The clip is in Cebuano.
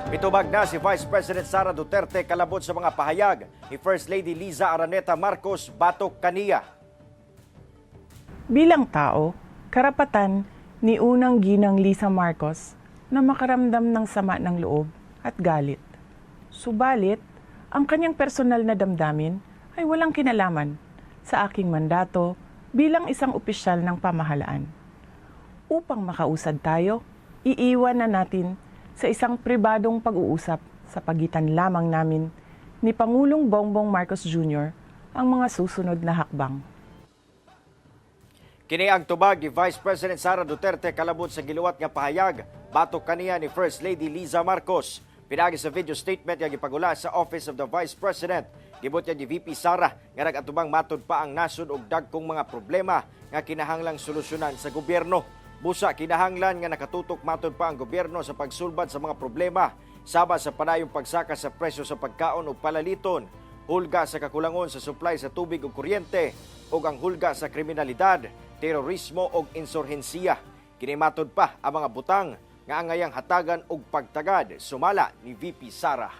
Mitubag na si Vice President Sara Duterte kalabot sa mga pahayag ni First Lady Liza Araneta Marcos batok kaniya. Bilang tao, karapatan ni unang ginang Lisa Marcos na makaramdam ng sama ng loob at galit. Subalit, ang kanyang personal na damdamin ay walang kinalaman sa aking mandato bilang isang opisyal ng pamahalaan. Upang makausad tayo, iiwan na natin sa isang pribadong pag-uusap sa pagitan lamang namin ni Pangulong Bongbong Marcos Jr. ang mga susunod na hakbang. Kini ang tubag ni Vice President Sara Duterte kalabot sa giluwat nga pahayag batok kaniya ni First Lady Liza Marcos. Pinaagi sa video statement nga gipagula sa Office of the Vice President, gibutyag ni VP Sara nga nag-atubang matud pa ang nasod og dagkong mga problema nga kinahanglang solusyonan sa gobyerno. Busa kinahanglan nga nakatutok matud pa ang gobyerno sa pagsulbad sa mga problema sama sa padayong pagsaka sa presyo sa pagkaon ug palaliton, hulga sa kakulangon sa supply sa tubig ug kuryente, ug ang hulga sa kriminalidad, terorismo ug insurhensiya. Kini matud pa ang mga butang nga angayang hatagan og pagtagad, sumala ni VP Sara.